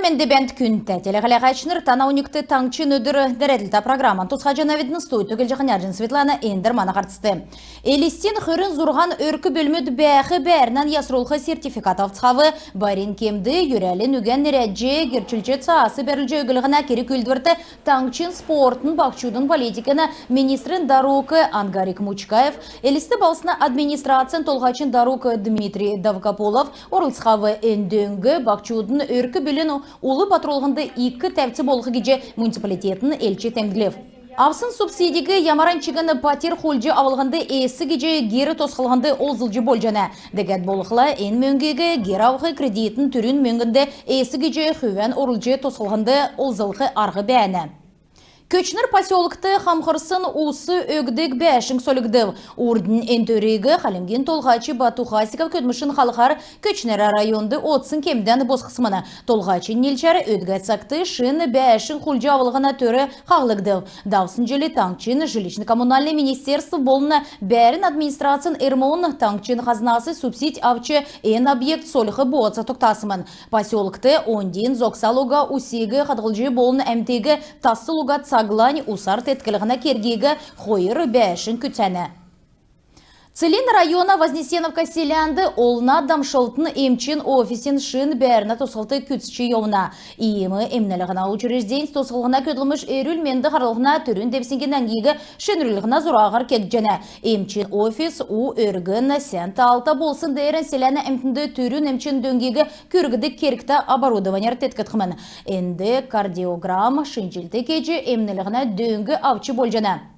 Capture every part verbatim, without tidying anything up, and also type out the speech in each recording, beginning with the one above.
Менд бәәнт, күндтә телехәләгәчнр! Тана оньгт «Таңһчин өдр» нерәдлтә программан тусхаҗанавидн. Студьд Түгелҗ Ханярҗин Светлана. Эндр мана һарцд. Элстин хөрн зурһан өрк-бүлмүд бәәх бәәрнән ясрулх сертификат авцхав. Байрин кемд йөрәлин үгән нерәдҗ, герчлҗ цаас бәрүлҗ өглһнә керг-үүлдврт таңһчин спортын, баһчудын политикин министрин дарук Ангарик Мучкаев, Элст балһсна администрацин толһачин дарук Дмитрий Довгополов орлцхав. Эн дөңг баһчудын, өрк-бүлин ул батрулһнд ик тәвц болх гиҗ муниципалитетин элч темдглв. Авсн субсидиг ямаран чигн патьр хулдҗ авлһнд эс гиҗ гер тосхлһнд олзлҗ болҗана. Дәкәд болхла эн мөңгиг гер авх кредитин түрүн мөңгнд эс гиҗ хүвән орулҗ тосхлһнд олзлх арһ бәәнә. Көтчнр поселкт хамхрсн ус өгдг бәәшң сольгдв. Урднь эн төриг Хальмгин Толһач Бату Хасиков көдлмшин халхар Көтчнрә районд одсн кемдән босхсмн. Толһачин нилчәр өдгә цагт шин бәәшң хулдҗ авлһна төр хаһлгдв. Давсн җил таңһчин жилищн-коммунальн министерств болн бәәрн администрацин РМО-н таңһчин хазнас субсидь авч эн объект сольх бооца тогтасмн. Поселкт оньдин зогсал уга усиг хадһлҗ болн әмтиг тассл уга цаглань усар тетклһнә кергиг хойр бәәшң күцәнә. Целинн района Вознесеновка селәнд олна дамшлтын эмчин офисин шин бәәрнә тосхлт күцҗ йовна. Иим эмнлһнә учрежденьс тосхлһна көдлмш эрүл-менд харлһна түрүн девсңгин әңгиг шинрүллһнә зураһар кегдҗәнә. Эмчин офис у өргн, сән таалта болсн деерән селәнә әмтнд түрүн эмчин дөңгиг күргдг кергтә оборудованяр теткгдхмн. Энд кардиограмм шинҗлт кеҗ, эмнлһнә дөң авч болҗана.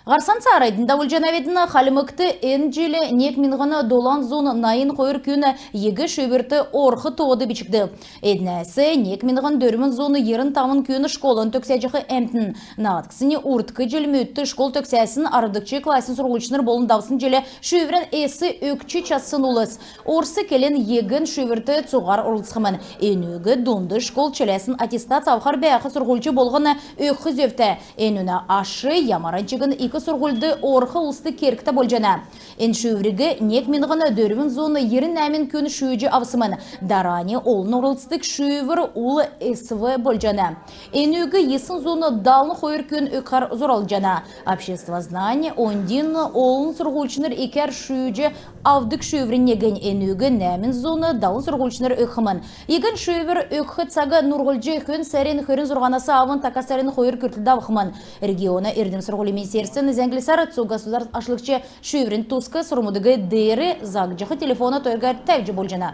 Һарцан цааранднь давулҗанавидн. Хальмгт эн җил нег миңһн долан зун найн хойр күн ЕГЭ шүүврт орх тоод бичгдв. Эднәс нег миңһн дөрвн зун йирн тавн күн школан төгсәҗәх әмтн. Наадкснь урдк җилмүдт школ төгсәсн, арвдгч классин сурһульчнр болн давсн җил шүүврән эс өгч чадсн улс. Орс келн ЕГЭ-н шүүврт цуһар орлцхмн. Энүг дунд школ чиләсн аттестат авхар бәәх сурһульч болһн өгх зөвтә. Энүнә аш ямаран чигн ик сурһульд орх улст кергтә болҗана. Эн шүүвриг нег миңһн дөрвн зун йирн нәәмн күн шүүҗ авсмн. Дарани олн орлцдг шүүвр ул СВ болҗана. Энүг йисн зун далн хойр күн өгхәр зуралҗана. Обществознань оньдин олн сурһульчнр икәр шүүҗ авдг шүүврин негнь. Энүг нәәмн зун далн сурһульчнр өгхмн. ЕГЭ-н шүүвр өгх цаг нурһлҗ хөн сарин хөрн зурһанас авн така сарин хойр күртл давхмн. Региона эрдм-сурһулин министерствин зәңглсәр, цуг государств ашлгч шүүврин туск сурврмудыг деер заагдҗах телефона тойгар тәвҗ болҗана.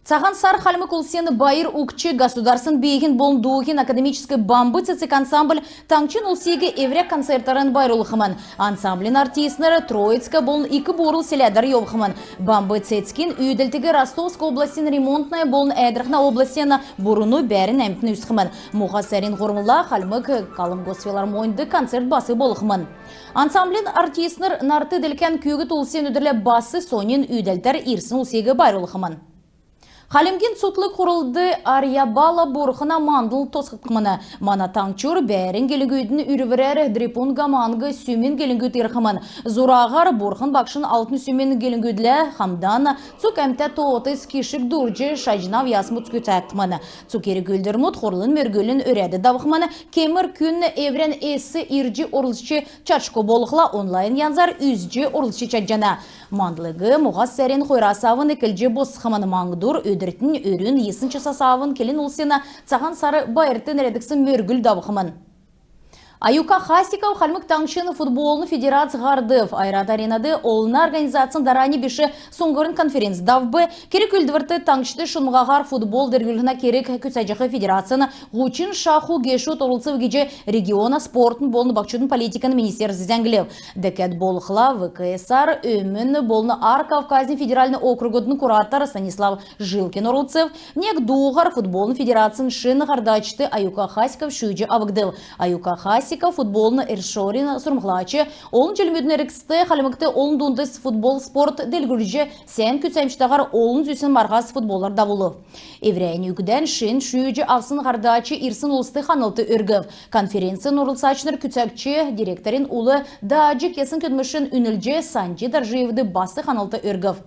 Цаһан Сар — Хальмг улсин байр угтҗ, государствин бииһин болн дууһин академическ «Бамб цецг» ансамбль таңһчин улсиг эврә концертәрн байрлулхмн. Ансамблин артистнр Троицка болн Ик Буурл селәдәр йовхмн. «Бамб цецгин» үүдәлтиг Ростовск областин Ремонтное болн Әәдрхнә областин Бурну бәәрн әмтн үзхмн. Моһа сарин һурвнла Хальмг Калмг госфилармоньд концерт бас болхмн. Ансамблин артистнр нарт-делкән күүкд улсин өдрлә бас соньн үүдәлтәр ирсн улсиг байрлулхмн. Хальмгин цутхлң хурлд Арьябала бурхна мандл тосхгдхмн. Мана таңһчур бәәрн гелңгүдин үрврәр Дрипун Гаманг сүмин гелңгүд ирхмн. Зураһар Бурхн Багшин Алтн сүмин гелңгүдлә хамдан цуг әмтә тоотыг кишг дурдҗ, шаҗна авъясмуд күцәгдхмн. Цуг керг-үүлдврмүд хурлын мөргүлин өрәд давхмн. Кемр күн эврән эс ирҗ орлцҗ чадшго болхла, онлайн янзар үзҗ орлцҗ чадҗана. Мандлыг моһа сарин хойрас авн эклҗ босхмн. Маңһдур өдртнь өрүн йисн часас авн келн улсин Цаһан Сар байрт нерәдгдсн мөргүл давхмн. Аюка Хасиков Хальмг Таңһчин футболын федерац һардв. «Ойрат Аренад» олна организацин дарани биш суңһврин конференц давв. Керг-үүлдврт таңһчд шунмһаһар футбол делгрүллһнә керг күцәҗәх федерацин һучн шаху гешүд орлцв гиҗ региона спортын болн баһчудын политикин министерств зәңглв. Дәкәд болхла ВКС-ар, Өмн болн Ар Кавказин федеральн округудын куратор Станислав Жилкин орлцв. Нег дууһар футболын федерацин шин һардачд Аюка Хасиков шүүҗ авгдв. Аюка Хасиков футболын РШОР-ин сурһмҗлач. Олн җилмүдин эргцд Хальмгт олн дундас футбол спорт делгрүлҗ, сән күцәмҗтәһәр олн зүсн марһас футболар давулв. Эврәннь үгдән шин шүүҗ авсн һардач ирсн улст ханлт өргв. Конференцин орлцачнр күцәгч директорин ул дааҗ кесн көдлмшин үнлҗ, Санҗ Дорҗиевд бас ханлт өргв.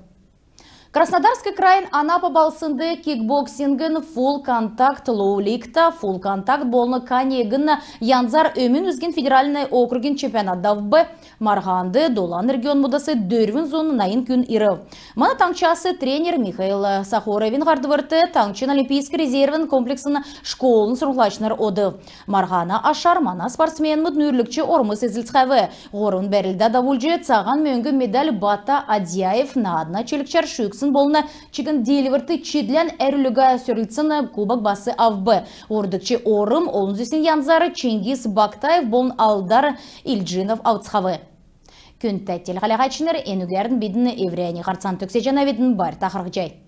Краснодарск крайин Анапа балһснд кикбоксингин фулл контакт, лоу-лигта фулл контакт болн К негн янзар Өмн үзгин федеральн округин чемпионат давв. Марһанд долан регионмудас дөрвн зун найн күн ирв. Мана таңһчас тренер Михаил Сахаровин һардврт таңһчин олимпийск резервин комплексн школын сурһлачнр одв. Марһана ашар мана спортсменмүд нүүрлгч ормс эзлцхәв. Һурвн бәрлдә давулҗ цаһан мөңгн медаль Бата Адьяев наадна чилгчәр шүүгдсн болн чигн диилврт чидлән әрвллго сөрлцсн кубок бас авв. Һурвдгч орм олн зүсн янзар Чингис Бактаев болн Алдар Ильджинов авцхав. Күндтә телехәләһәчнр, энүгәрн бидн эврәннь һарцан төгсәҗәнәвидн. Байрта харһцхай.